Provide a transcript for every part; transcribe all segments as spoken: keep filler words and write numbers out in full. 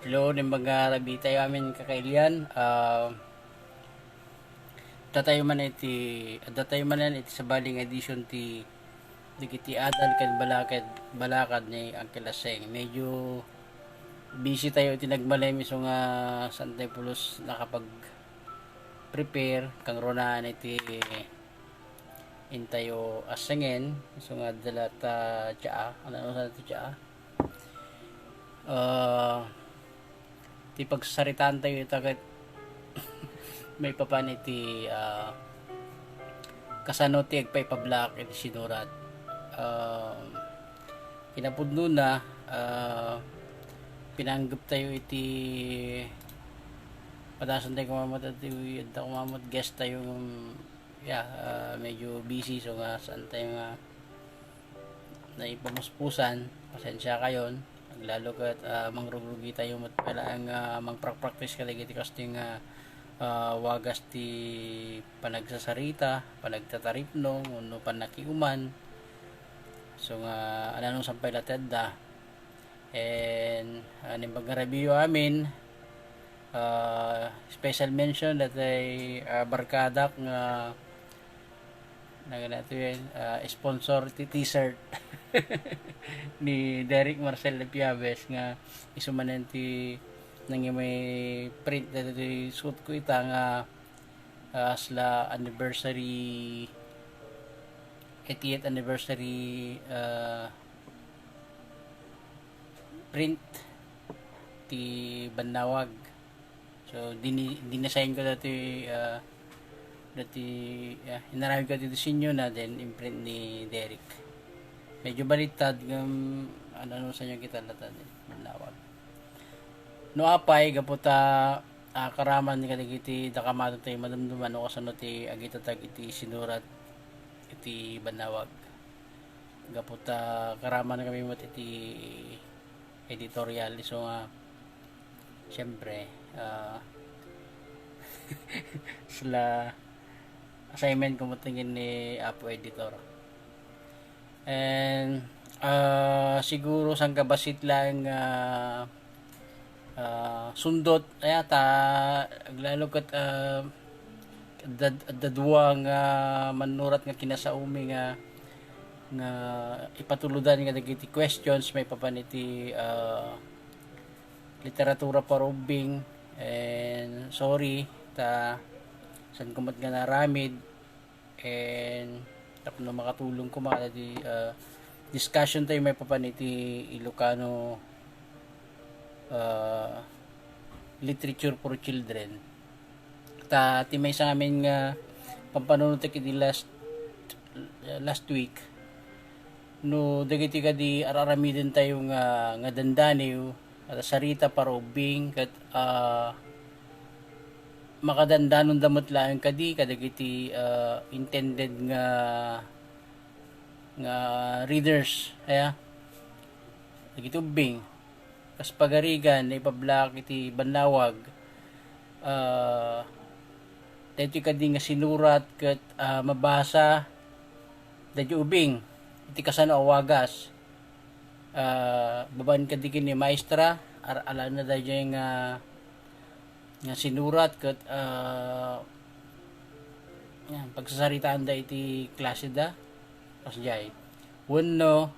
Hello, naimbag nga rabii tayo amin kakailian. Ah, adda tayo man iti, adda tayo manen iti sabali nga edition ti dagiti adal ken balakad, balakad ni Uncle Aseng. Medyo busy tayo iti nagmalem, isu nga saan tayo pulos nakapag-prepare, kangrunaen iti intayo Asengen, isu nga adda la ta tsaa, ano, ano sa ti tsaa? Ah, ti pagsaritaan tayo ita ket maipapan iti, ah, kasano ti agpaipablak iti sinurat. Ah, kinapudnona, ah, pinanggep tayo iti padasan tayo kumamat iti adda kumamat guest tayo, um, yeah, ah, medyo busy, so nga saan tayo nga naipamuspusan, pasensya kayon. Aglalo ket, ah, mangrugrugi tayo met pay laeng nga mangprakpraktis kadagiti kastoy nga, ah, wagas ti panagsasarita, panagtataripno, wenno pannakiuman. So nga, ano, nung sampay la ti adda. And, ah, naimbag nga rabiiyo amin, ah, special mention datoy, ah, barkadak nga nagana to yan, ah, sponsor ti t-shirt ni Derek Marcel de Piaves nga isu manen ti nangimay print datoy suot ko ita nga, ah, asla anniversary, eightieth anniversary, ah, print ti Bannawag. So, dini-, dinisign ko dati, ah, dati, ah, inaramid ko dati disenyo na, then imprint ni Derek. Medyo baliktad, ngem, ano, ano sa inyo kita lata, eh, Bannawag. No apay, gapu ta, ah, karaman kadagiti dakamato tayo madumduman no kasano ti agitatag iti sinurat iti Bannawag. Gapu ta karaman kami met iti editorial, isu nga, siyempre, ah, sila assignment ko met ni Apo Editor. And, ah, siguro sangkabassit laeng nga, ah, sundot, ay, ta, aglalo ket, ah, adda, adda dua nga mannurat nga kinasaomi nga, nga ipatulodan nga dagiti questions maipapan iti, ah, literatura para ubbing. And sorry, ta, saan ko met nga naaramid. And tapno makatulong koma dati, ah, discussion tayo maipapan iti Ilocano, ah, literature for children. Ta, ti maysa ngamin nga pampanunotek iti last, last week, no dagiti kadi ar-aramiden tayo nga, nga dandaniw, nga sarita para ubbing, ket, ah, makadandanon da met laeng kadi kadagiti, ah, intended nga, nga readers, aya, dagiti ubbing. Kas pagarigan, naipablak iti Bannawag, ah, daytoy kadi nga sinurat ket, ah, mabasa daytoy ubbing iti kasano a wagas. Ah, babaen kadi ken ni maestra, ar-, alana daytoy nga, nga sinurat ket, ah, yan, pagsasaritaanda iti klaseda. Kasdiay. Wenno,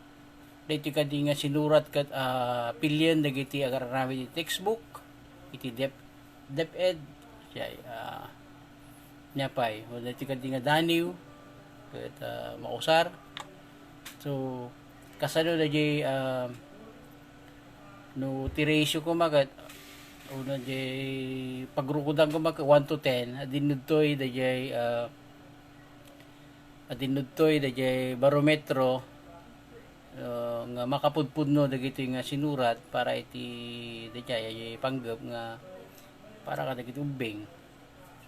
daytoy kadi nga sinurat ket, ah, pilien dagiti agar-aramid iti textbook, iti dep-, DepEd, siya, ah, niapay, o daytoy kadi nga daniw, ket, ah, mausar. So, kasano dayjay, ah, no ti ratio koma ket, o dayjay pagrukodan koma ket one to ten, adinudtoy dayjay, ah, adinudtoy dayjay barometro, ah, nga makapudpudno dagitoy nga sinurat para iti dayjay panggep nga para kadagiti ubbing.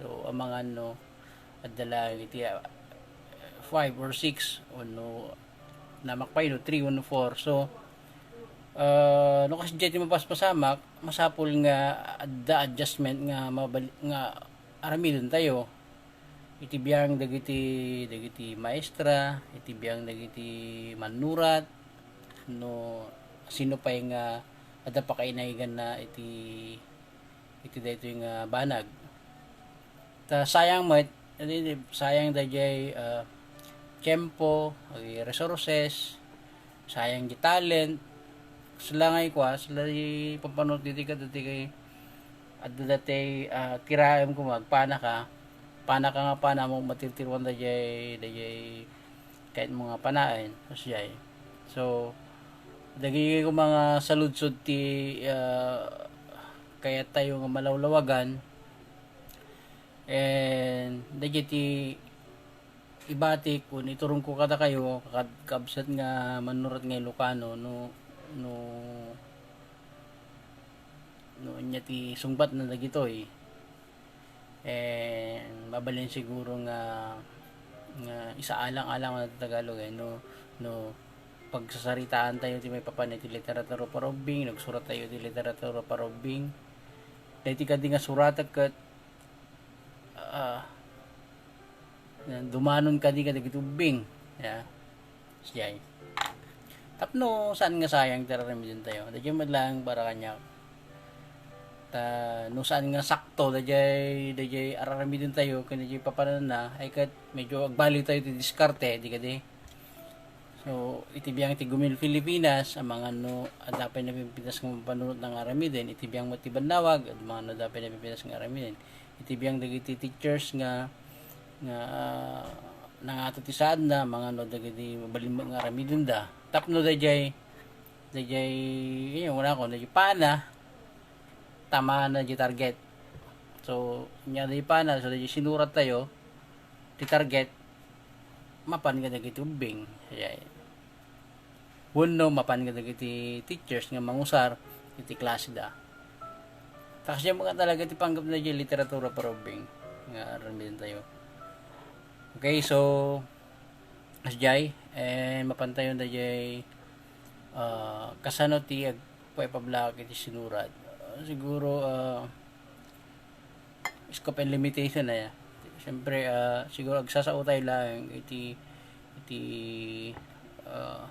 So, amangan no adda laeng iti, ah, five or six, wenno namakpay no three wenno four. So, ah, no kasdiay ti mapaspasamak, masapul nga adda adjustment nga mabal-, nga aramidentayo. Iti biang dagiti, dagiti maestra, iti biang dagiti mannurat, no sino pay nga adda pakainaganna iti, iti daytoy nga banag. Ta sayang met, adi, sayang dayjay, ah, tiempo, adi, resources, sayang di talent. Sila nga ikua, sila di pampanunot ditoy ket daytoy adda daytoy, ah, kiraem koma, agpanaka, panaka nga pana mo, matirtiruan dayjay, dayjay ket mo nga panaen, kasjay. So, dagiti koma nga saludsod ti, ah, kayat tayo nga malawlawagan, and dagiti ibatik wenno iturongko kadakayo, kad-, kabsat nga mannurat nga Ilocano, no, no, no ania ti sungbatna dagitoy. Eh, mabalin siguro nga, nga isaalang-alang na Tagalog, eh, no, no pagsasaritaan tayo ti maipapan iti literatura para ubbing, nagsurat tayo iti literatura para ubbing. Daytoy kadi nga suratek ket, ah, dumanon kadi kadagiti ubbing. Ya. Siyay. Tapno saan nga sayang ti aramiden tayo. Dayjay met laeng para kaniak. Ta, no saan nga sakto, dayjay, dayjay aramiden tayo, ken dayjay papananna, ay ket medyo agbaliw tayo ti diskarte, di kadi? So, iti biang ti Gumil Pilipinas, amangan no adda pay napipinas nga panunot nga aramiden, iti biang met ti bannawag, amangan no adda pay napipinas nga aramiden. Iti biang dagiti teachers nga, nga, ah, nangato ti saadna, amangan no dagiti mabalin nga aramidenda. Tapno dayjay, dayjay, eh, wala ko, dayjay pana, tamana di target. So, nya dayjay pana, so dayjay sinurat tayo, ti target, mapan nga dagiti ubbing. Yay. Wenno mapan kadagiti teachers nga mangusar iti klaseda. Ta kasdiay met talaga ti panggepna dayjay literatura para ubbing nga aramiden tayo. Okay, so, kasdiay, eh, mapan tayo dayjay, ah, kasano ti agpaipablaak iti sinurat. Ah, siguro, ah, scope and limitation na ya. Siyempre, ah, siguro agsasao tayo lang iti, iti, ah,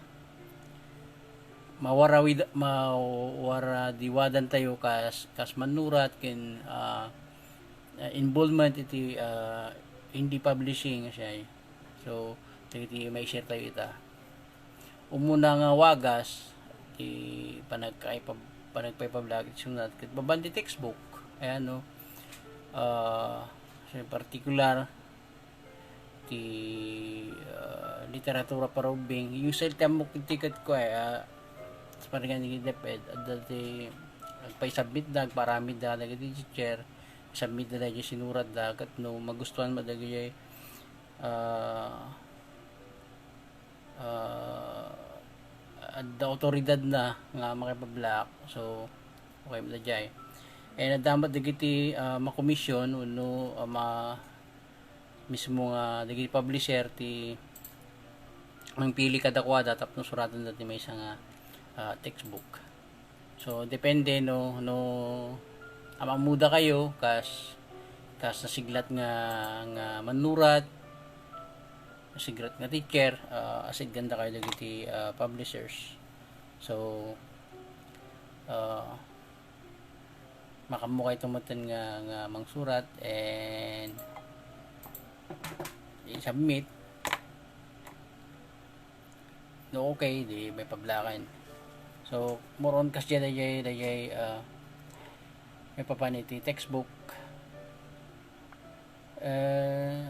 mawarawid-, mawaradiwadan tayo kas, kas mannurat ken, ah, ah, involvement iti, ah, indie publishing siya. So, dagiti mai-share tayo ita. Umuna nga wagas ti panagkaipab-, panagpaipablaak iti sinurat ket babaan ti textbook. Ayan, no? Ah, sa partikular, ti, ah, literatura para ubbing, usually ti ammok ti ket ko, eh, ah, sa panagani ni DepEd, adda ti agpaisubmit da, agparamid da, dagiti teacher, submit da dagiti sinurat da, ket no magustuhan mo dagiti, ah, ah, adda awtoridad na nga makipablaak. So, okay, madaydiay. And adda met dagiti, ah, makomision wenno, ah, ma-, mismo nga dagiti publisher ti mangpili kadakuada tapno suratenda ti maysa nga, ah, textbook. So, depende no, no am-ammoda kayo kas, kas nasiglat nga, nga mannurat, nasiglat nga teacher, ah, asidganda kayo dagiti, ah, publishers. So, ah, makammo kayo tumatan nga, nga mangsurat and i-submit. No, okay, di maipablakan. So, more on kasdiay dayjay, dayjay, ah, maipapan iti textbook. Eh,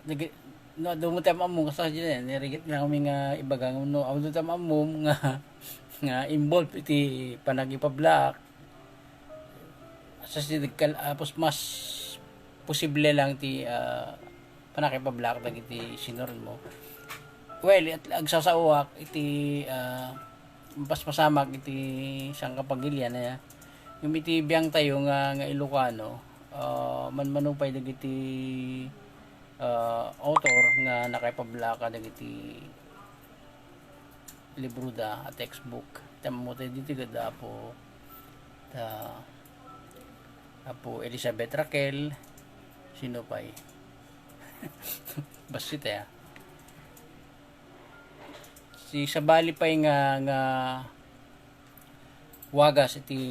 nag-, no, adu mo ti am-ammom, kasdiay, narigat nga kami nga ibaga, no, adu ti am-ammom nga, nga involved iti panagipablaak. Sa si nagkal-, ah, pos-, mas posible lang ti, ah, panakipablaak dagiti sinuratmo. Well, at, agsasaoak iti, ah, mapaspasamak iti sangkapagilian, eh. Ngem iti biang tayo nga, nga Ilocano, ah, manmanupay dagiti, ah, author nga nakaipablaak dagiti libro da a textbook. Tammo tayo dito gada Apo, ta, Apo Elizabeth Raquel, sino pay? Basta tayo. Si sabali pay nga, nga, wagas iti,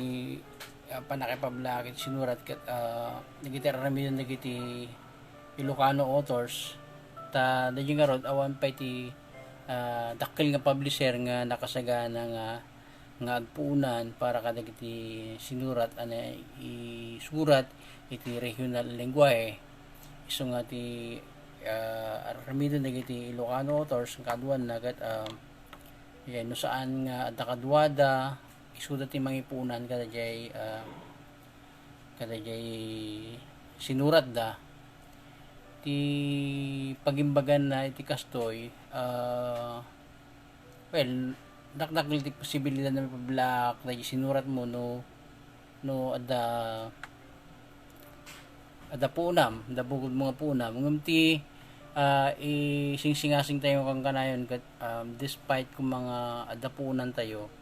ah, pannakipablaak iti sinurat ket, ah, dagiti aramiden dagiti Ilocano authors, ta daydi ngarud awan pay ti, ah, dakkel nga publisher nga nakasagana nga, nga agpuonan para kadagiti sinurat a naisurat iti regional lengguahe. Isu nga ti, ah, aramiden dagiti Ilocano authors nga kaaduanna ket, ah, yan, no saan nga adda kaduada, isuda ti mangipuonan kadaydiay, ah, kadaydiay sinuratda. Ti pagimbaganna iti kastoy, ah, well, dakdakkel ti posibilidad nga mapablaak daydiay sinuratmo no, no adda, adda puonam, adda bukodmo nga puonam. Ngem ti, ah, isingsingasingtayo kankanayon ket, um, despite koma nga adda puonantayo,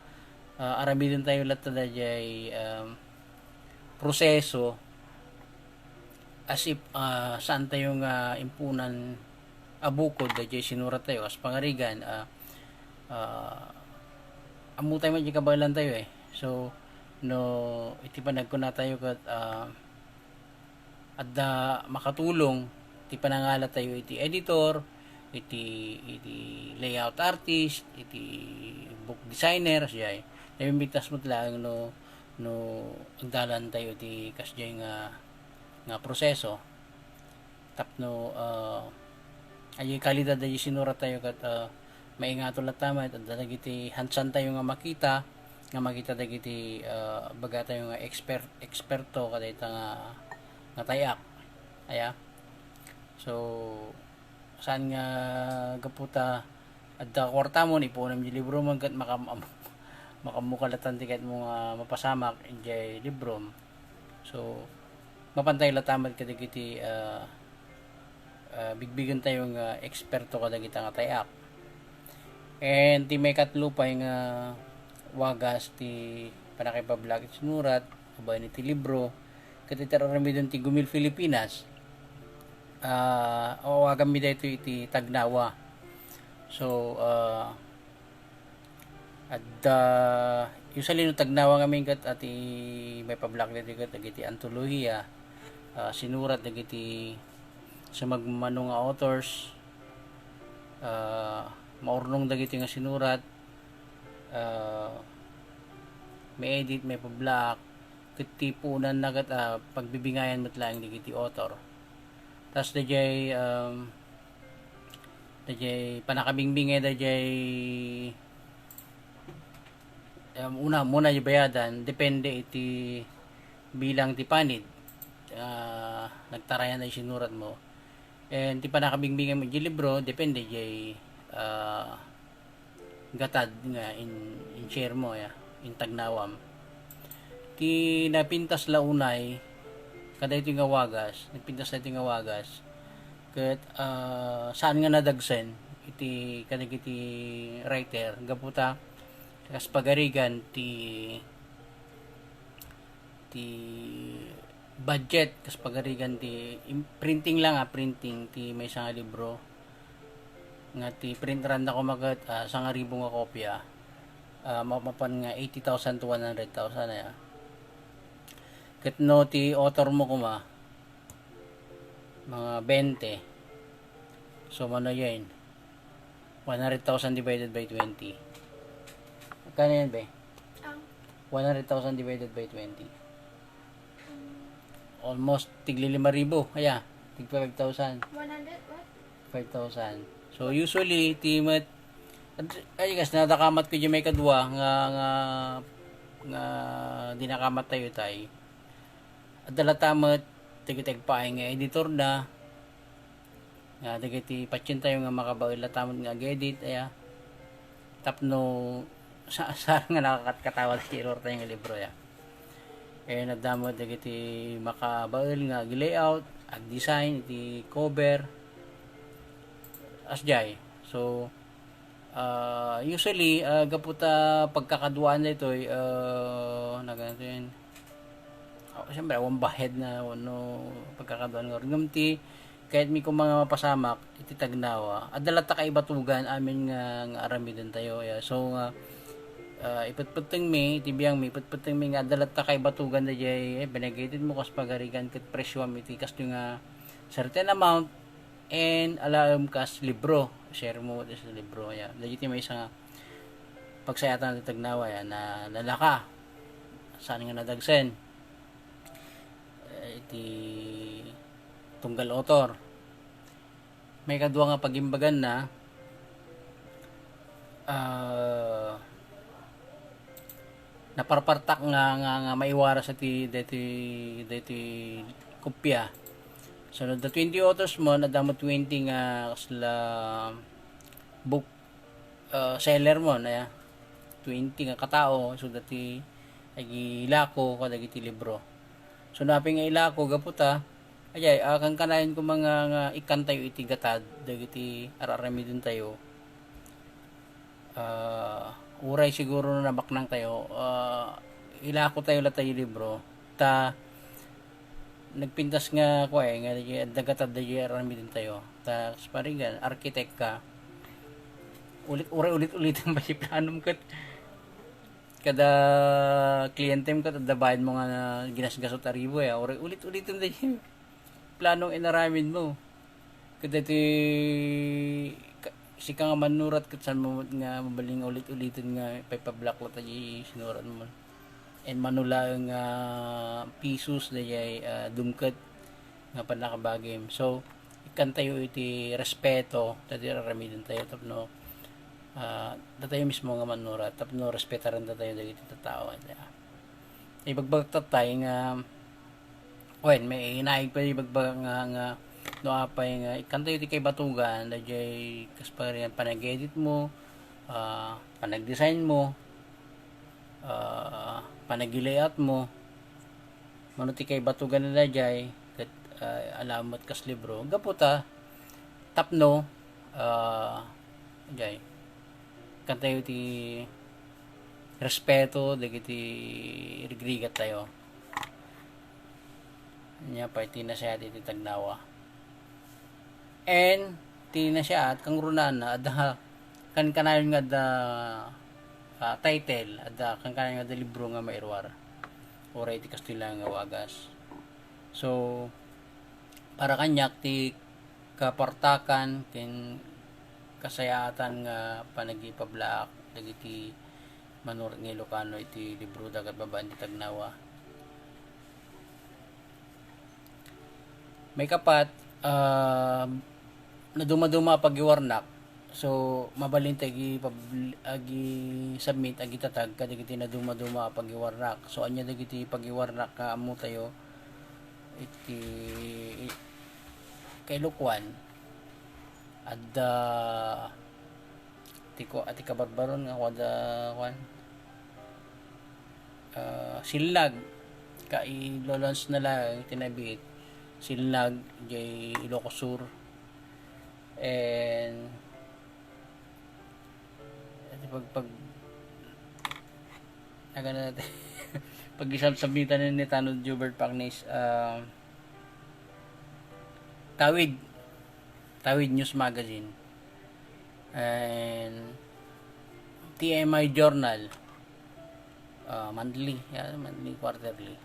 ah, aramidentayo latta daydiay, um, proseso as if, ah, saantayo nga impuonan a bukod daydiay sinuratyo. Kas pangarigan, ah, ah, ammotayo met diay kabaelantayo, eh. So, no, iti panagkunatayo ket, ah, adda makatulong ti panangalatayo iti editor, iti, iti layout artist, iti book designer, siya. Namintas met laeng no, no agdalantayo iti kasdiay nga, nga proseso. Tapno, ah, ay kalidad daydiay sinuratyo ket, ah, maingato latta met, adda dagiti hansantayo nga makita, nga makita dagiti, ah, bagatayo nga eksper-, eksperto kadayta nga, nga tay-ak. Aya. So, saan nga gapu ta adda kuartamon, ipuonem diay libromon ket makam-, makammukalatan ti kayatmo nga mapasamak idiay librom. So, mapantayo latta met kadagiti, ah, ah, bigbigentayo nga eksperto kadagita nga tay-ak. And ti maikatlo pay nga wagas ti pannakipablaak iti sinurat, babaen iti libro, ket iti aramiden ti Gumil Filipinas, ah, awaganmi daytoy iti Tagnawa. So, ah, adda, usually no Tagnawa ngamin ket, iti maipablaak daytoy ket dagiti antolohiya, ah, sinurat dagiti sumagmamano nga authors, ah, maurnong dagiti nga sinurat, ah, ma-edit, maipablaak, ket ti puonanna ket, ah, pagbibingayan met laeng dagiti author. Tas daydiay, um, daydiay pannakabingbingay daydiay, um, una, muna diay bayadan, depende iti bilang ti panid, ah, nagtarayan a sinuratmo. And ti pannakabingbingay met diay libro, depende diay, ah, gatad nga in-, in-share mo, ya, intagnawam. Ti napintas la unay, kadaytoy nga wagas, napintas daytoy nga wagas, ket, ah, saan nga nadagsen iti kadagiti writer, gapu ta, kas pagarigan ti, ti budget, kas pagarigan ti im-, printing lang, ah, printing ti maysa nga libro. Nga ti print run na koma ket, ah, sangaribu nga kopya, ah, ma-, mapan nga eighty thousand to one hundred thousand, aya. Ket no ti author mo koma, mga bente. So, mano yan? One hundred thousand divided by twenty. Magkano yan, be? Ang One hundred thousand divided by twenty. Almost tigli lima ribu. Aya, tig five thousand. One hundred what? Five thousand. So, usually, ti met, ay, kas nadakamat ko diay maikadua nga, nga, nga dinakamat tayo tay. Adda latta met, dagiti agpaay nga editor da, nga dagiti patient tayo nga makabael latta met nga ag-edit, aya. Tapno sa, sa nga nakakatkatawa ti error tayo nga libro, ya. Eh, nadamot dagiti makabael nga ag-layout, ag-design, iti cover, asjay. So, ah, usually, ah, gapu ta pagkakaduaan daytoy, ah, naganto yan. Oh, siyempre, awan bahed na, no, pagkakaduaan nga. Ngem ti, kayatmi koma nga mapasamak, iti tagnawa. Adda latta kaibatugan amin nga, nga aramiden tayo, ya. So, nga, Ah, ipetpettengmi, iti biangmi, ipetpettengmi nga adda latta kaibatugan daydiay, eh, panagaditmo kas pagarigan ket presioam iti kastoy nga certain amount, and alaem kas libro. Share mo iti sa libro, ya. Daydiay ti maysa nga pagsayatan ti tagnawa, ya, na nalaka. Saan nga nadagsen? Eh, iti tunggal author. Maikadua nga pagimbaganna, ah, naparpartak nga, nga, nga maiwaras iti, deti, deti kopia. So, no, the twenty authors mo, adda mo twenty nga kasla book, ah, seller mo, na twenty nga katao, so, dati agilako kadagiti libro. So, napay nga ilako, gapu ta, ajay, ah, kankanayon koma nga, nga ikkantayo iti gatad, dagiti ar-aramidentayo. Ah, uray siguro no nabaknangtayo, ah, ilako tayo latta ti libro. Ta, nagpintas nga, kuay, nga di-, adda gatad daydiay ar-aramidentayo. Ta, kas parigan, architect ka, ulit, uray ulit-ulitan ba ti planom ket kada klientem ket adda bayadmo nga ginasgaso ta ribu, ya. Uray ulit-ulitan daydiay planong inaramidmo. Ket daytoy ka-, sika nga mannurat ket saan mo met nga mabalin nga ulit-ulitan nga paipablak latta diay sinuratmo. And mano laeng nga pisos daydiay, ah, dumket nga pannakabagim. So, ikkantayo iti respeto daytoy ar-aramidentayo tapno, ah, datayo mismo nga mannurat tapno respetarentayo dagiti tattao. Ibagbagak tattay nga Wen, may inaig pay ibagbaga nga, nga no apay nga ikkantayo ti kaibatugan, daydiay kas parigan panag-edit mo, ah, panag-design mo, ah, panag-layout mo, mano ti kaibatugan na daydiay, ket, ah, alaem met kas libro. Gapu ta, tapno, ah, daydiay, ikkantayo ti respeto dagiti rigrigat tayo. Ania pay ti nasayaat iti tagnawa. And ti nasayaat, kangrunaan na, adda kankanayon nga adda, ah, title, adda kankanayon nga adda libro nga mairuar. Uray iti kastoy laeng nga wagas. So, para kaniak, ti kapartakan ken kasayaatan nga panagipablaak dagiti manurat nga Ilocano iti libroda ket babaen ti tagnawa. Maikapat, ah, nadumaduma a pagiwarnak. So, mabalin ti agi-, pab-, agi-submit, agitatag kadagiti nadumaduma a pagiwarnak. So, ania dagiti pagiwarnak nga ammotayo iti kailokuan? Adda ti ku-, ti kabarbaron nga kuada, kuan, ah, Sinlag. Kailolons na lang ti nabiit. Sinlag, jay Ilocos Sur. And, iti pag, pag, agana, pag-isab-submitan ni Tanod Jobert Pagnis, ah, Tawid. Tawid News Magazine. And T M I Journal. Ah, monthly, ya, monthly, quarterly.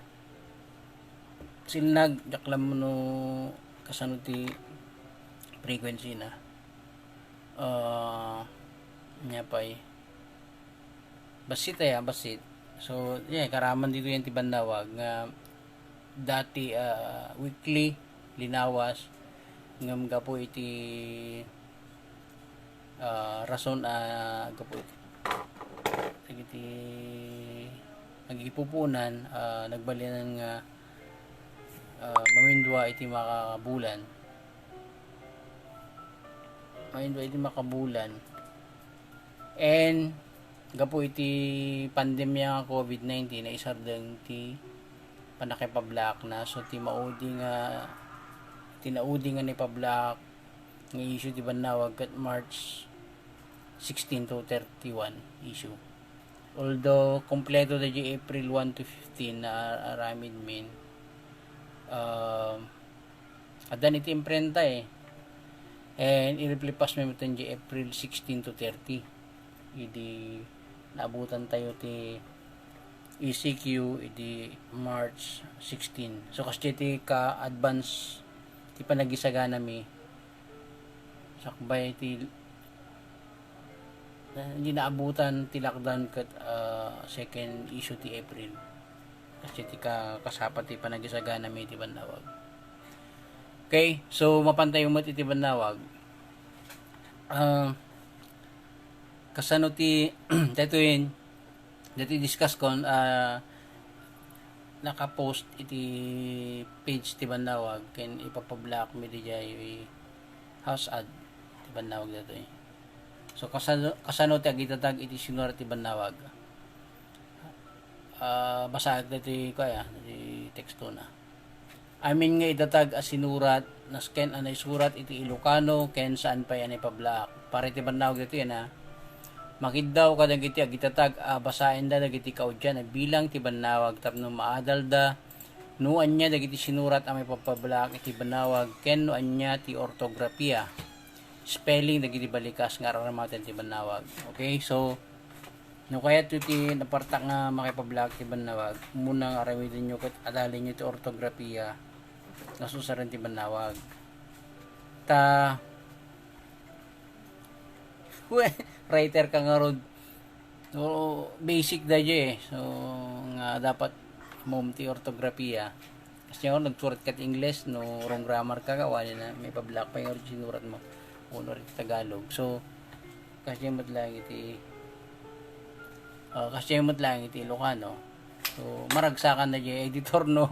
Sinlag, diak la ammo no kasano ti frequency na. Ah, ania pay. Bassit aya, bassit. So, yeah, karaman ditoy ti bannawag nga dati, ah, weekly, linawas, ngem gapu iti, ah, rason a gapu iti, dagiti agipupunan, ah, nagbalinan nga, ah, mawindua iti makabulan. Mawindua iti makabulan. And gapu iti pandemya nga covid nineteen, naisardeng ti pannakipablaakna. So, ti maudi nga, ti naudi nga naipablaak nga issue ti bannawag ket March sixteen to thirty-one issue. Although, kompleto daydiay April one to fifteen na ar-, aramid min, um, addan iti imprenta, eh. And iliplipas mi met daydiay April sixteen to thirty. Idi naabutan tayo ti E C Q idi March sixteen. So, kasdiay ti ka-advance ti panagisaganami. Sakbay ti, eh, di naabutan ti lockdown ket, ah, second issue ti April. Kasdiay ti ka-, kasapat ti panagisaganami iti bannawag. Okay, so mapan tayo met iti bannawag. Ah, kasano ti, daytoyen, daytoy discuss kon, ah, naka-post iti page ti bannawag ken ipapablaak mi diay house ad ti bannawag daytoy. So, kasano, kasano ti agitatag iti sinurat ti bannawag? Ah, basaek daytoy, kuaya, ti tekstona. Amin nga idatag a sinurat, nasken a naisurat iti Ilocano ken saan pay a naipablaak. Para iti bannawag daytoy, a, makiddaw kadagiti agitatag a basaenda dagiti kaudian a bilang ti bannawag tapno maadalda no ania dagiti sinurat a maipablaak iti bannawag ken no ania ti ortografia, spelling dagiti balikas nga ar-aramaten ti bannawag. Okay, so, no kayatyo ti napartak nga makipablaak ti bannawag, umuna nga aramidenyo ket adalinyo ti ortografia nga susaren ti bannawag. Ta, we, writer ka ngarud. So, basic daydiay, eh. So, nga dapat ammom ti ortografia. Kasdiay ngarud, nagsurat ka ti Ingles, no wrong grammar ka, kawani na, maipablaak pay ngarud sinurat mo. Wenno iti Tagalog. So, kasdiay met laeng iti, ah, kasdiay met laeng iti Ilocano. So, maragsakan daydiay editor, no?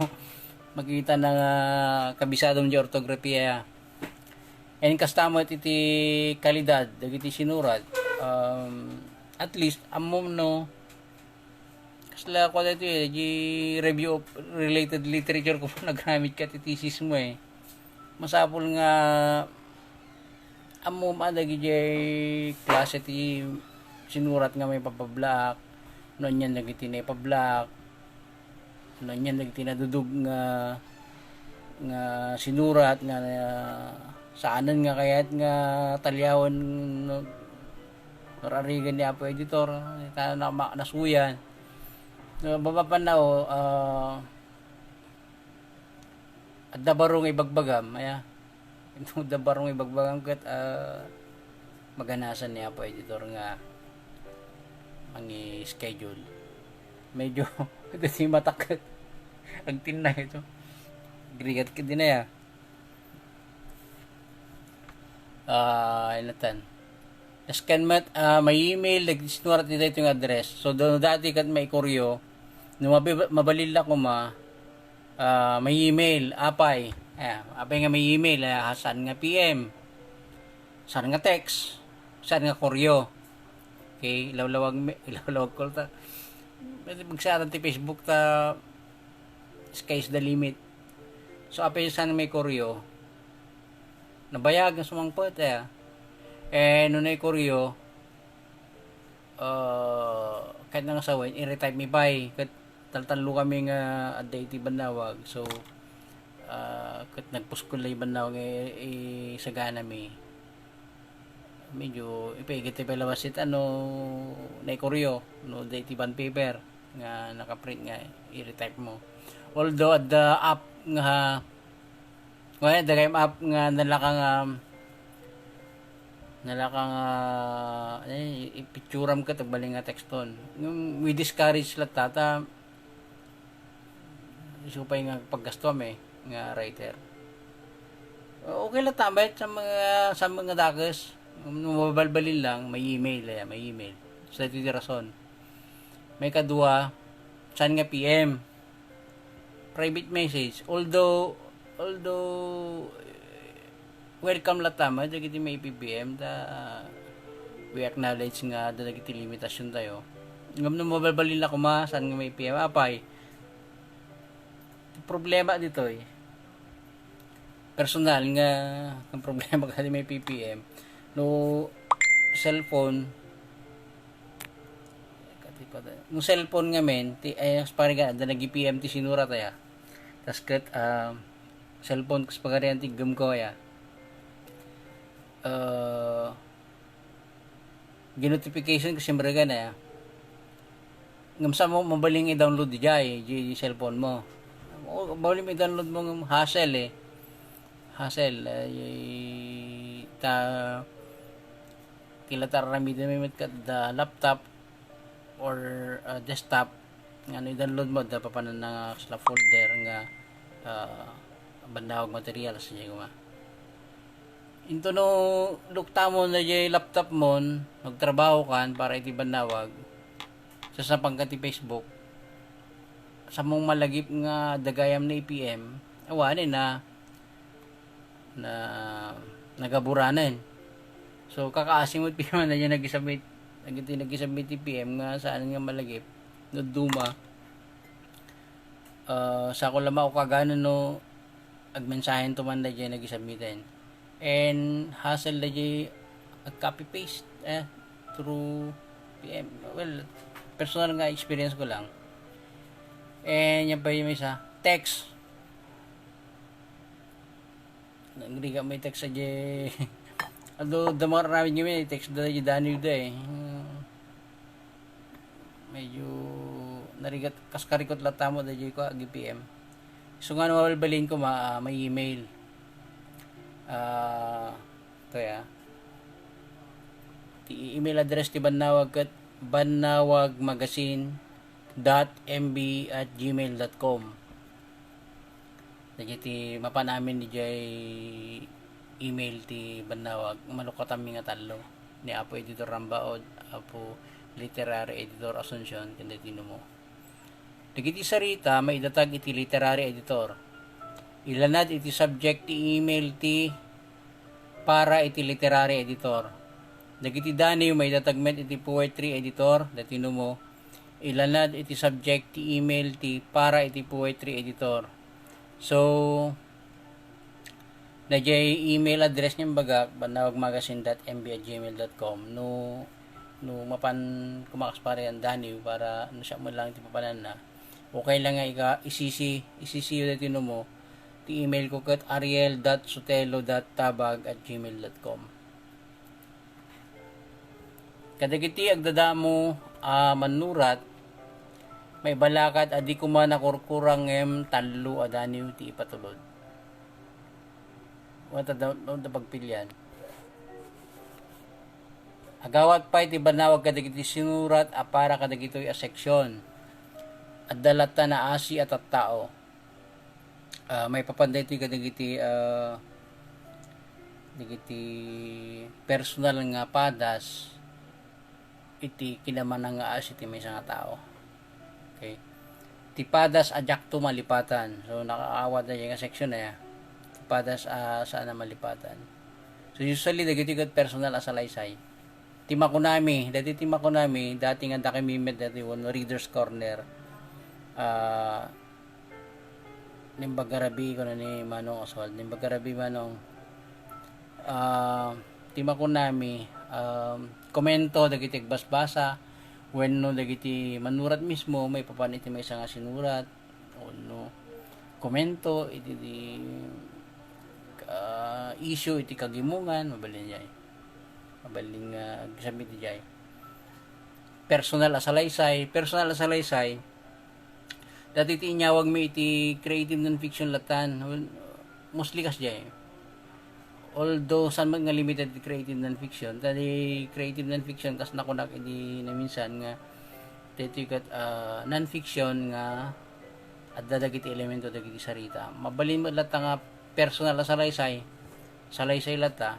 Makitana nga kabisadom diay ortografia. And kasta met iti kalidad dagiti sinurat, um, at least ammom no kasla, kua daytoy, eh, di review of related literature ko, nagramit ka ti thesis mo, eh. Masapul nga ammom a dagiti klase ti sinurat nga maipablaak, no anian dagiti naipablaak, no anian dagiti nadudog nga, nga sinurat nga, saanen nga kayat nga taliawen no, no ar-arigan ni Apo Editor, ta na-, ma-, nasuyan. No, mapapanna, oh, ah, adda baro nga ibagbagam, aya. Adda baro nga ibagbagam ket, ah, maganasan ni Apo Editor nga mangi-schedule. Medyo, ito si matak. Agtinna ito. Agrigat ka din, aya. Ah, inatan. Nasken met, ah, may email, nagsinurat iti daytoy nga address. So, no dati ket maikoryo, no mabi-, mabalin la koma, ah, may email, apay. Ah, apay nga may email, ah, saan nga P M? Saan nga text? Saan nga koryo? Okay, ilawlawag mi, ilawlawag ko ta. Pwede magsarang ti Facebook ta, sky's the limit. So, apay saan may koryo? Nabayag nga sumangpet, eh. Eh, no naikoryo, ah, ket nga sawen, i-retype mi pay. Ket taltallo kami nga adda iti bannawag. So, ah, ket nagpuskol la ti bannawag nga i-, isaganami. Medyo ipaiget ti pay lawas ita no naikoryo, no adda iti bond paper nga nakaprint nga i-retype mo. Although adda app nga, well, adda kayat app nga nalaka nga, nalaka nga, eh, ipicturam ket agbalin nga tekston. Ngem we discourage latta ta, isu pay nga paggastuam, eh, nga writer. Okay latta met sa mga, sa mga dakes. No mabalbalin lang, may email, eh, may email. So, iti ti rason. May kadua, saan nga P M? Private message. Although, although, eh, welcome latta met dagiti may P P M, ta we acknowledge nga adda dagiti limitasyon tayo. Ngem no mabalbalin la koma, saan nga may P M? Apay, problema ditoy. Personal nga, ang problema kadi may P P M. No cellphone, no cellphone ngamin, ti, eh, parigan, adda nag-P M ti sinurat, aya. Tas ket, ah, cellphone, kas pagarian ti gem ko, aya. Ah, ginotification ko, siyempre, gana, aya. Ngem sa mo, mabalin nga i-download diay, di, di cellphone mo. O, mabalin nga i-download mo ngem hassle eh. Hassle, eh, ta, kila ta aramiden met ket da laptop or, ah, desktop, nga no i-download mo, da papanan nga kasla folder nga, ah, bannawag materials, diay koma. Into no luktamon daydiay laptop mon, nagtrabaho kan para iti bannawag, sasapan ka ti Facebook, samong malagip nga adda gayam na A P M, awanen na, na nagaburanen. So, kakaasi met piman daydiay nag-submit, dagiti nag-submit ti A P M nga saan nga malagip, no duma. Ah, sako la maukaganan no agmensahen to man daydiay nag-submiten. And hassle daydiay ag-copy paste, eh, through P M. Well, personal nga experience ko lang. And yan pa yung isa, text. Nagrigat may text sa jay. Although, damar namin kami, text da jay Daniel da eh. Hmm. Medyo narigat, kas karikot latta mo da jay ko, agi P M. So nga, mabalbalin ko, ma-, ah, may email. Ah, ito ya. Ti email address ti bannawag ket bannawagmagazine dot M B at gmail dot com. Dagiti mapan amin diay email ti bannawag, malukatanmi nga tallo. Ni Apo Editor Rambaod, Apo Literary Editor Asuncion, ken dagiti numo. Dagiti sarita, maidatag iti literary editor. Ilanad iti subject ti email ti para iti literary editor. Dagiti daniw, maidatag met iti poetry editor, dagiti numo. Ilanad iti subject ti email ti para iti poetry editor. So, daydiay email address nga imbagak, bannawagmagazine dot M B at gmail dot com. No, no mapan kumakas pare ang daniw para no siya mo lang iti papananna. Okay lang nga ika, isisi, isisiyo daytoy numo, ti email ko ket ariel dot sotelo dot tabag at gmail dot com. Kadagiti agdadamo a mannurat, maibalakat a di koma nakurkurang ngem tallo a daniw ti ipatulod. Wen ta da-, da-, da pagpilian. Agawat pay ti bannawag kadagiti sinurat a para kadagitoy a seksyon. Adda latta naasi a tattao. Ah, maipapan daytoy kadagiti, ah, dagiti personal nga padas iti kinamanangaas iti maysa nga tao. Okay. Ti padas a diakto malipatan. So, nakaawat na dyan nga section na yan. Ti padas a saan na malipatan. So, usually, dagiti ket personal a salaysay. Ti makunami, dati ti makunami, dati nga dakami met dati wenno Reader's Corner. Ah, Nimbagarabi, kuno ni Manong Oswald, nimbagarabi, Manong, ah, ti makunami, um, komento dagiti agbasbasa wenno dagiti mannurat mismo maipapan iti maysa nga sinurat wenno komento iti, iti, ah, issue iti kagimongan, mabalin jay. Mabalin nga agsubmit jay. Personal a salaysay, personal a salaysay, dati ti inyawagmi iti creative nonfiction latan. Well, mostly kasdiay. Although, saan man nga limited ti creative nonfiction, ta di creative nonfiction, kas nakunak idi naminsan nga, daytoy ket, ah, nonfiction nga adda dagiti elemento dagiti sarita. Mabalin met latta nga personal a salaysay, salaysay latta.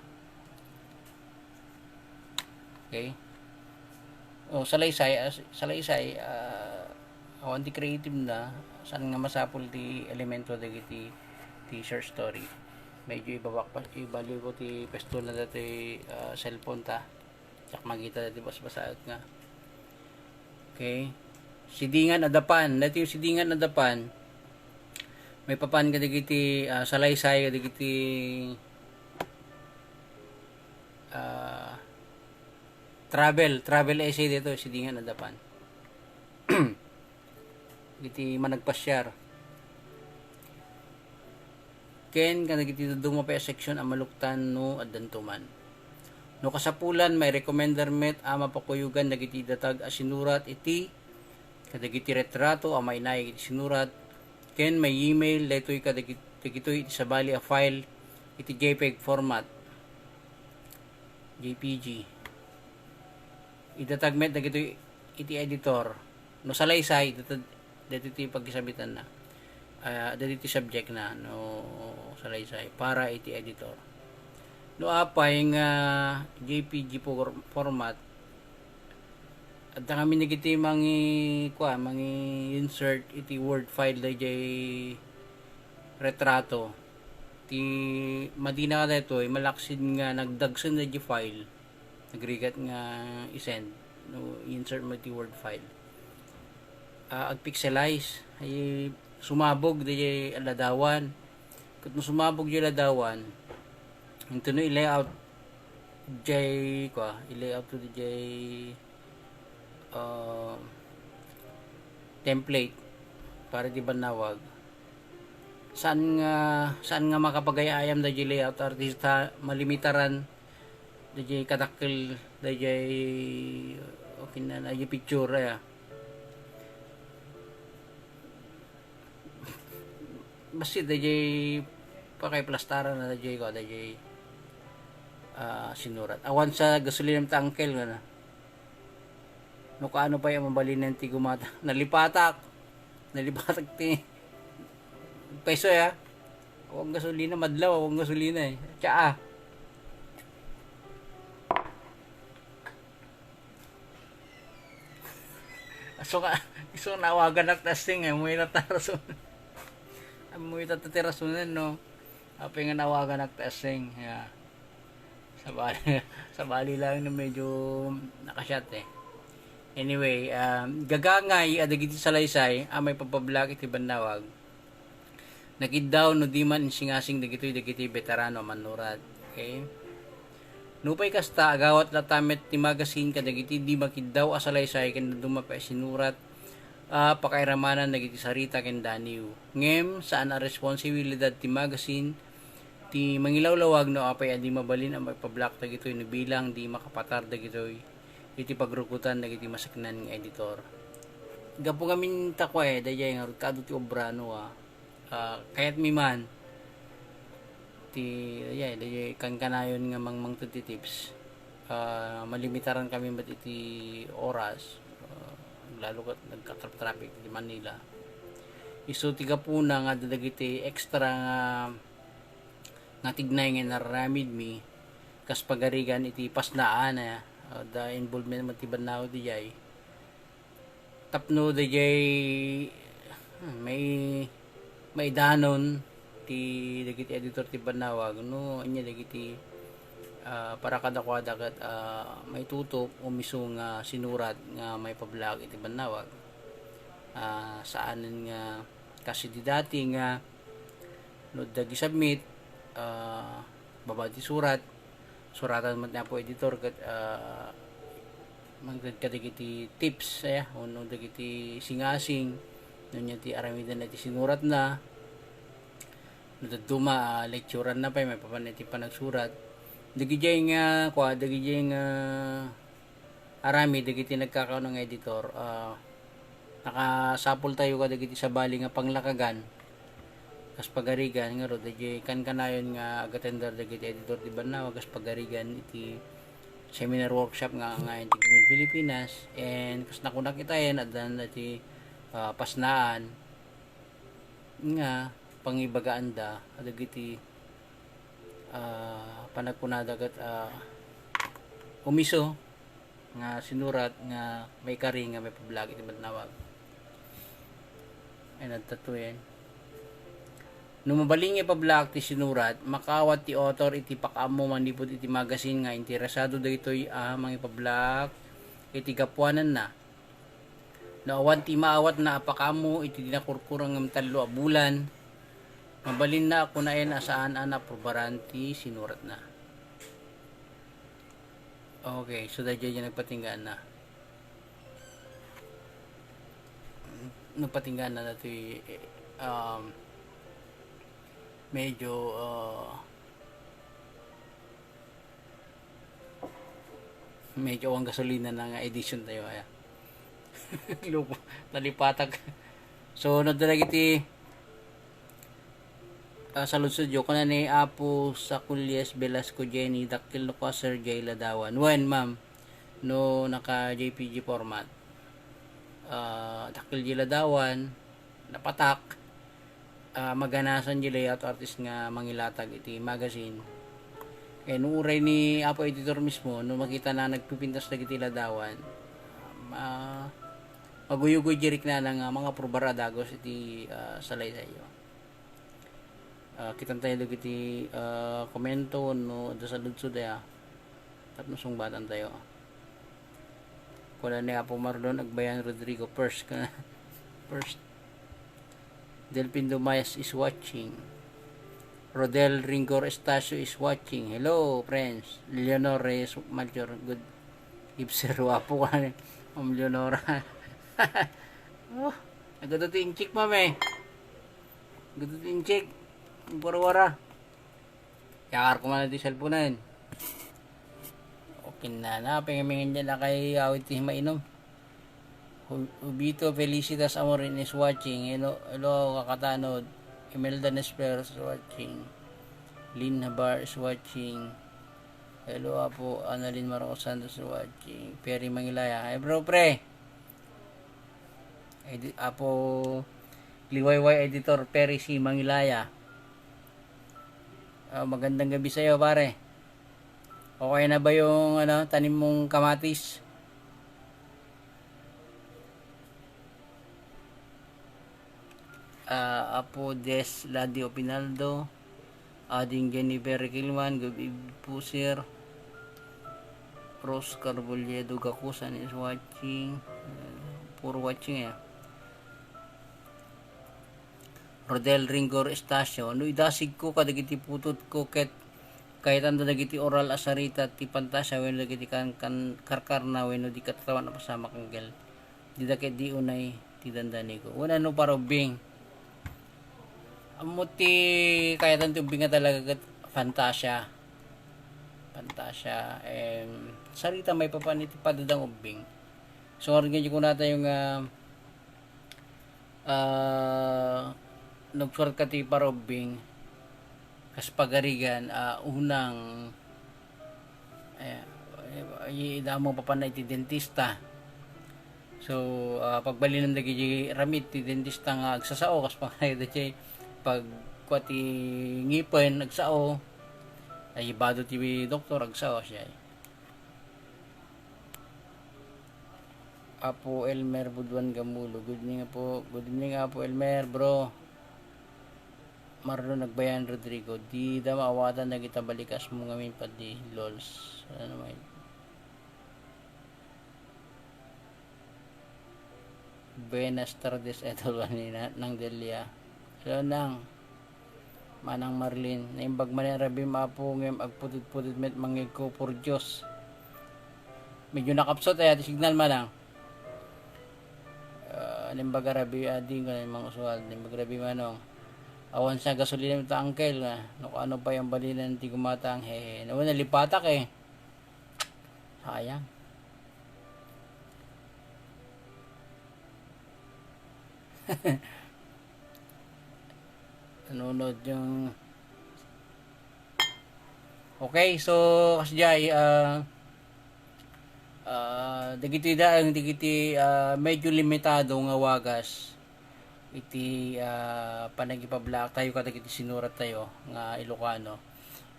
Okay? O, salaysay, as-, salaysay, ah, awan ti creative na, saan nga masapul ti elemento dagiti ti short story. Medyo ibabak pa, ibaliw ko ti pwesto na dati, ah, cellphone ta. Diak makita dati basbasaet nga. Okay? Sidingan a dapan. Dati yung sidingan a dapan, maipapan kadagiti, ah, salaysay, kadagiti, ah, travel, travel essay dito, sidingan a dapan. Iti managpasiar. Ken kadagiti dadduma pay a section a maluktan no addanto man. No kasapulan, mairekomendar met a mapakuyogan dagiti datag a sinurat iti kadagiti retrato a mainaik iti sinurat, ken ma-email daytoy kadagit-, dagitoy iti sabali a file iti JPEG format, JPG. Idatag met dagitoy iti editor. No salaysay, idatag dagitoy ti pagkisabitanna. Ah, dagitoy subject na, no salaysay, para iti editor. No apay nga JPG for-, format, adda kami dagiti mangi-, kua, mangi-insert iti Word file dayjay retrato. Ti madina kadaytoy, malaksid nga nagdagsen dayjay file, nagrigat nga i-send, no, i-insert mo iti Word file. Ah, agpixelize, ay sumabog dayjay ladawan. Ket no sumabog dayjay ladawan, intono i-layout jay, kua, i-layout to jay, ah, template para ti bannawag. Saan nga, saan nga makapagay-ayam dayjay layout artist ta malimitaran dayjay kadakkel dayjay, okay na, dayjay picture, aya. Basta dayjay pakaiplastaran na dayjay, kua, dayjay, ah, sinurat. Awan sa gasolina ti angkel, ngana. No kaano pay a mabalinen ti gumata. Nalipatak. Nalipatak ti peso, ya. Awan gasolina, madlaw, awan gasolina, eh. Tsaa. Aso ka, isu nga nawaganak ti asing, eh. Amoy na ta rason. Amoy ta ti rasonen, no? Apay nga nawaganak ti asing, ya. Sabali, sabali lang na medyo nakashot, eh. Anyway, um, gagangay a dagiti salaysay a maipablak iti bannawag. Nakiddaw no di man insingasing dagitoy dagiti veterano a mannurat. Okay? Nupay kasta, agawat latta met ti magazine kadagiti di makiddaw a salaysay ken dadduma pay a sinurat a pakairamanan dagiti sarita ken daniw. Ngem, saan a responsibilidad ti magazine ti mangilawlawag no apay a di mabalin a maipablak dagitoy no bilang di makapatar dagitoy iti pagrukotan dagiti maseknan nga editor. Gapu ngamin ta kua, eh, dayjay ngarud kaadu ti obra, no, ah, ah, kayatmi man ti, dayjay, dayjay kankanayon nga mangmangted ti tips. Ah, malimitaran kami met iti oras, ah, lalo ket nagka-traffic iti Manila. Isu ti gapuna nga adda dagiti extra nga, nga tignay nga inaramidmi kas pagarigan iti pasnaan, ah, adda involvement met ti bannawag dayjay. Tapno dayjay, hmm, may, maidanon ti dagiti editor ti bannawag no ania dagiti, ah, para kadakuada ket, ah, maitutup o miso nga sinurat nga maipablak iti bannawag. Ah, saanen nga kas idi dati nga no adda gisubmit, ah, babaen ti surat, suratan met ni Apo Editor ket, ah, mangted kadagiti tips, aya, wenno dagiti singasing, no ania ti aramidna iti sinuratna, no dadduma, ah, lecturanna pay maipapan iti panagsurat. Dagidiay nga, kua, dagidiay nga aramid dagiti nagkakaano nga editor, ah, nakasapultayo kadagiti sabali nga panglakagan kas pagarigan ngarud, dayjay kankanayon nga agatender dagiti editor ti bannawag kas pagarigan iti seminar workshop nga anggayan ti Gumil Pilipinas, and kas nakunak itayen, adda dayta ti, ah, pasnaan nga pangibagaanda kadagiti, ah, panagkunada ket, ah, umiso nga sinurat nga maikari nga maipablak iti bannawag. Ay, nagtatuyen. No mabalin nga ipablak ti sinurat, makaawat ti author iti pakaammo manipud iti magazine nga interesado daytoy a mangipablak iti gapuananna. No awan ti maawatna a pakaammo iti di nakurkurang ngem tallo a bulan, mabalinna a kunaen a saan a naaprubaran ti sinuratna. Okay, so daydiay nagpatinggaan na. Nagpatinggaan na datoy, um, medyo, uh, medyo awan gasolina na nga edition tayo, aya. Lupo, nalipatak. So, nadala iti, ah, saludsodyo, kuna ni Apo Saculias Velasco Jenny, dakkel no ka, Sir Jay Ladawan. Wen, ma'am, no naka J P G format. Ah, dakkel Jay Ladawan, napatak, ah, maganasan di layout artist nga mangilatag iti magazine. Ken uray ni Apo Editor mismo, no makita na nagpipintas dagiti ladawan, ah, maguyugoy di riknana nga mangaprubar a dagus iti, ah, salaysayyo. Ah, kitan tayo dagiti, ah, komento no adda saludsod aya. Tapno sungbatan tayo. Kuna ni Apo Marlon Agbayan Rodrigo, first ka na. First. Delfin Dumayas is watching. Rodel Ringor Estacio is watching. Hello, friends. Leonor Reyes Malchor. Good. Ibsero, apo ka ni Ma'am Leonora. Oh, nagado ti inchik, ma'am, eh. Nagado ti inchik. Ang wara-wara. Yakar ko man iti cellphone-en. Okay na, napingamingan dyan, akay awit ti mainom. Hu-, Hubito Felicitas Amorin is watching. Hello, hello, kakatanod. Imelda Nesper is watching. Lynn Habar is watching. Hello, Apo Annalyn Marcos Santos is watching. Perry Mangilaya. Hi, bro, pre. Edi-, Apo Liwayway Editor Perry C. Mangilaya. Ah, magandang gabi sa'yo, pare. Okay na ba yung, ano, tanim mong kamatis? Ah, Apo Des Ladio Pinaldo, Ading Jennifer Requilman, good eve-, po, sir. Rose Carbolledo Gakusan is watching. Uh, poor watching, eh. Rodel Ringor Estacio, no idasig ko kadagiti putod ko ket kayatanda dagiti oral a sarita ti pantasia wenno dagiti kan-, kan-, karkarna wenno di katatawan a pasamak, anggel. Dida ket di unay ti dandani ko. Wenno no para ubbing. Ammo ti kayatan ti ubbing nga talaga ket fantasia. Fantasia, em, sarita maipapan iti padadang ubbing. So, ngarud nga di kunatayo nga, ah, nagsurat ka ti para ubbing, kas pagarigan, ah, unang, eh, eh, idamo papanna iti dentista. So, ah, pagbalinem dagiti ramid ti dentista nga agsasao, kas pangayda ti pagkua ti ngipen, agsao. Ay, bado ti doktor, agsao, siya. Apo Elmer Buduan Gamulo. Good evening, Apo. Good evening, Apo Elmer, bro. Marlon Nagbayan Rodrigo. Dida maawatan dagita balikasmo ngamin padi, lols. Ano may? Buenas tardes, Idol. Ni na-, Nang Delia. Hello, Nang. Manang Marlin, naimbag man ni Rabim, Apo, ngem agputid-putid met mangngegko, por Dios. Medyo nakapsot aya ti signal, Manang. Ah, naimbag a Rabi, adi nga Mang Oswald, naimbag Rabi, Manong. Awan sa gasolina ta, Uncle, nga. No, ano pa yung balinan ti gumatang, hehe. Nawa, nalipatak, eh. Sayang. Nanonood yung, okay, so, kasjay, ah, ah, dagiti daeng, dagiti, ah, medyo limitado nga wagas iti, ah, panagipablaak tayo kadagiti sinurat tayo nga Ilocano.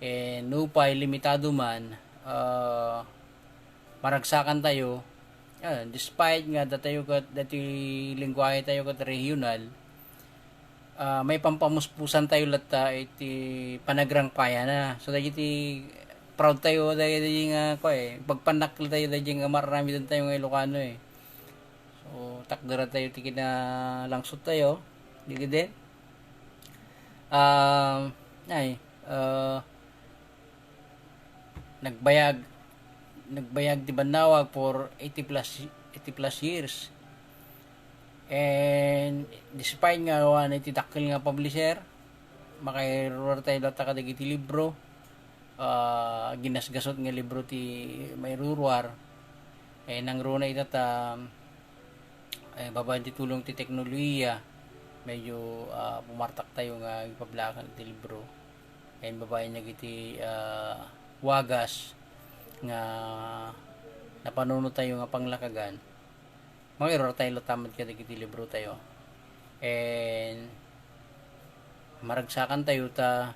Eh, nupay limitado man, ah, maragsakan tayo, ah, despite nga datayo ket, dati lengguwahe tayo ket regional, ah, maipampamuspusan tayo latta iti panagrangpayana. So, dagiti proud tayo, dagiti nga, kua, eh, pagpannakkel tayo, dagiti nga mar-aramiden tayo nga Ilocano, eh. So, takdera tayo ti kinalangsot tayo, di giden? Ah, ay, ah, nagbayag, nagbayag ti bannawag for eighty plus, eighty plus years. And despite nga awan iti dakkel nga publisher, makairuar tayo latta kadagiti libro, ah, ginasgasut nga libro ti mairuruar. Eh, nangruna ita ta, eh, babaen ti tulong ti teknolohiya, medyo, ah, bumartak tayo nga ipablaakan ti libro. Kay babaen dagiti, ah, wagas nga napanuno tayo nga panglakagan. Mangiror tayo latta met kadagiti libro tayo. And maragsakan tayo ta,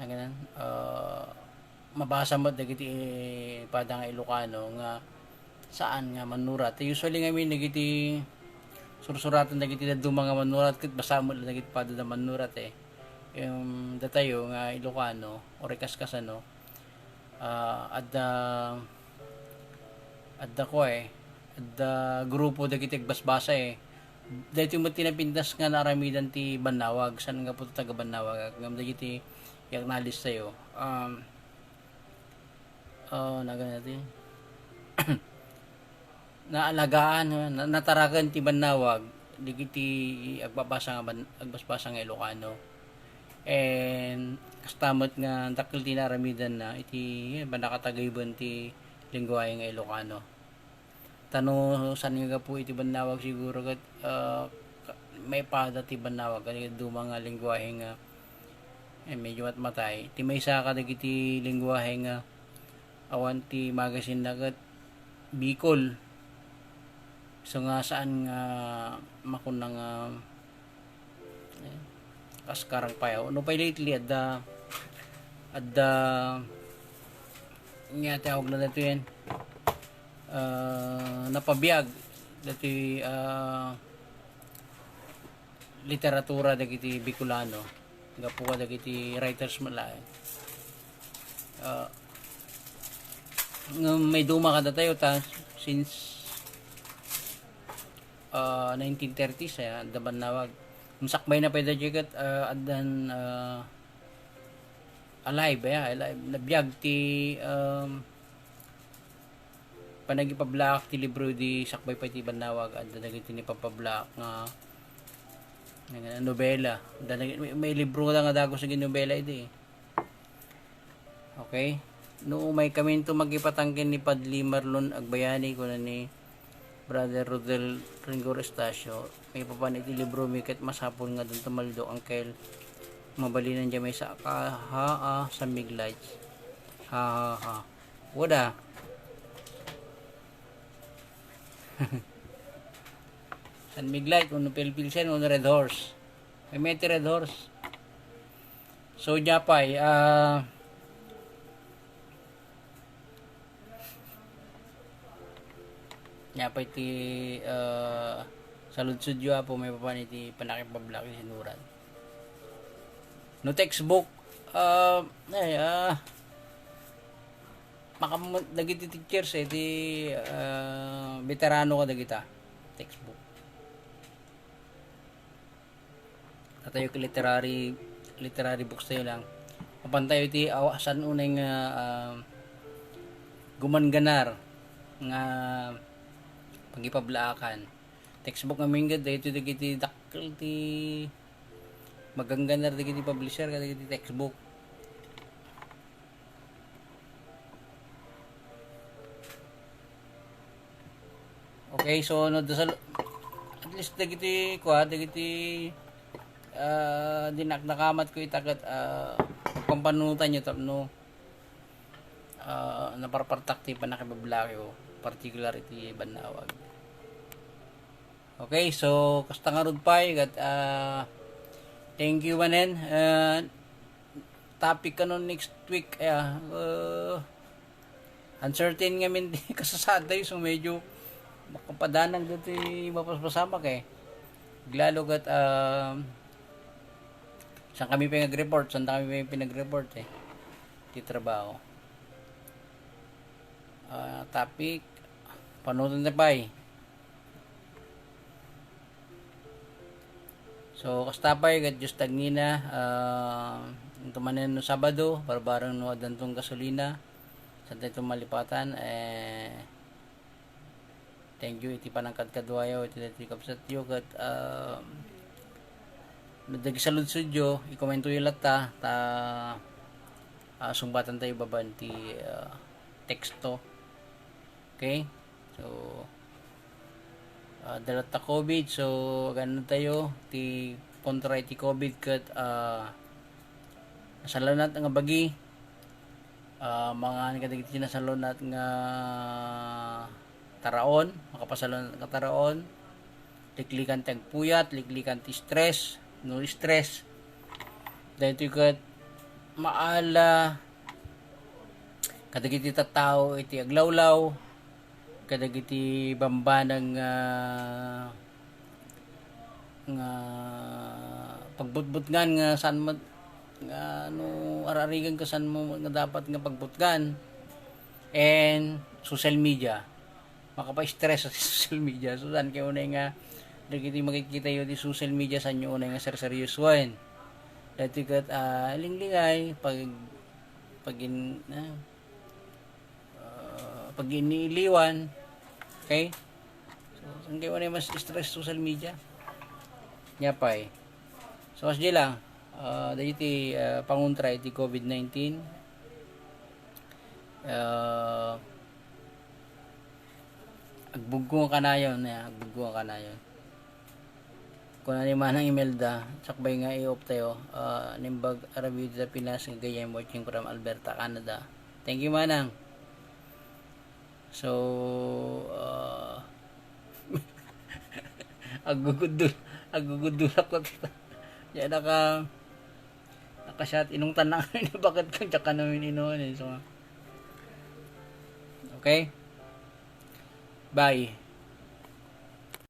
naganan, ah, mabasa met dagiti, eh, pada nga Ilocano nga saan nga mannurat. Usually ngamin dagiti sursuratan dagiti dadduma nga mannurat ket basa met dagiti pada da mannurat, eh. Em, datayo nga Ilocano, o rikas kasano, ah, adda, adda kua, eh, adda grupo dagiti agbasbasa, eh. Daytoy met ti napintas nga naaramidan ti bannawag, saan nga gapu ta taga-bannawag, ngem dagiti i-acknowledge tayo. Um, ah, nagan natin. Naalagaan, na-, nataraken ti bannawag dagiti agbabasa nga ban-, agbasbasa nga Ilocano. And kasta met nga dakkel ti naaramidanna iti pannakatagayben ti lengguwahe nga Ilocano. Ta no saan nga gapu iti bannawag siguro ket, ah, ka-, maipada ti bannawag ken dadduma nga lengguwahe nga, eh, medyo matmatay. Ti maysa kadagiti lengguwahe nga awan ti magasinna ket Bicol. So nga saan nga makunna nga, eh, kaskarang payaw. No pay lately, adda, adda, nga tawag na dito yan, ah, napabiag dati, ah, literatura dagiti Bicolano. Gapu kadagiti writers met laeng. Ah, ngem maiduma kadatayo ta since, ah, nineteen thirties, eh, adda bannawag. Sakbay na pay daytoy ket, ah, addan, ah, alive, eh, alive. Nabiag ti, um, panagipablaak ti libro di sakbay pay ti bannawag, adda dagiti nipapablaak nga, nga nobela. Adda dagiti, may, may libro da nga dagus nga nobela idi. Okay? No umay kaminto makipatang ken ni Padre Marlon Agbayani, kuna ni Brother Rodel Ringo Estacio, maipapan iti libro mi ket masapul nga addan tumaldo, angkel. Mabalinan dayta maysa ka, ha, ah, San Mig Lights. Ha, ha, ha. Wada. San Mig Light, uno Pale Pilsen, uno Red Horse. May, may ti Red Horse. So, dayta pay, ah, dayta pay ti, ah, saludsodyo, Apo, maipapan iti pannakipablaak iti sinurat. No textbook, ah, ay, ah, makam-, dagiti teachers, eh, ti, ah, veterano kadagita textbook. Datayo ket literary, literary books tayo lang. Mapan tayo iti awa-, saan unay nga, ah, gumangganar nga pagipablaakan. Textbook ngamin ket daytoy dagiti dakkel ti magangganar dagiti publisher kadagiti textbook. Okay, so no, dasal, at least dagiti kua, dagiti, ah, dinakdakamat ko ita ket, ah, pampanunotanyo tapno, ah, naparpartak ti pannakibablaak yo, particular iti bannawag. Okay, so kasta ngarud pay ket, ah, thank you manen. Ah, topic kano next week, eh, ah, uh, uncertain ngamin ti kasasaad tayo, so medyo makapadanag dati mapaspasamak, eh. Lalo ket, ah, saan kami pinag-report, saan kami pinag-report, eh, ti trabaho. Ah, topic, panunotan ta pay. So, kasta pay, ket Dios tagnina, ah, inton manen no Sabado, barbareng no addanton gasolina, saan tayo malipatan, eh, thank you iti panangkadkaduayo, iti, iti kabsatyo, ket, ah, no dagiti saludsodyo, ikomento yo latta, ta, ah, sungbatan tayo babaen ti, ah, teksto. Okay? So, Ah, dalatta COVID, so, agannad tayo, ti kontra iti COVID ket, ah, nasalunat nga bagi, ah, mangan kadagiti nasalunat nga taraon, makapasalunat nga taraon, liklikan ti agpuyat, liklikan ti stress, no stress. Daytoy ket maala kadagiti tattao iti aglawlaw, kadagiti bambanag nga, nga pagbutbutngan nga saan met, nga no ar-arigan ket saan mo nga dapat nga pagbutngan. And social media. Makapa-stress sa social media. So, saan kayo unay nga, dagiti makikita yo di social media, saan yo unay nga serseryosoen. Daytoy ket, ah, linglingay, pag, pag in-, ah, ah, pag-iniiliwan. Okay? So, saan kayo unay mas stress social media? Nia pay. So, kasdi lang, ah, dagiti, ah, pangontra iti COVID nineteen. Ah, agbuggo nga kanayon, ya, agbuggo nga kanayon. Kuna ni Manang Imelda, sakbay nga i-off tayo, ah, Nimbag Arabida Pinas, nga gayyem, watching from Alberta, Canada. Thank you, Manang. So, ah, agugudul-, agugudulak ko kita. Ya, naka-, naka-shot, inungtan lang ni bakit kang tsaka namin inuwan eh. So, okay? Bye.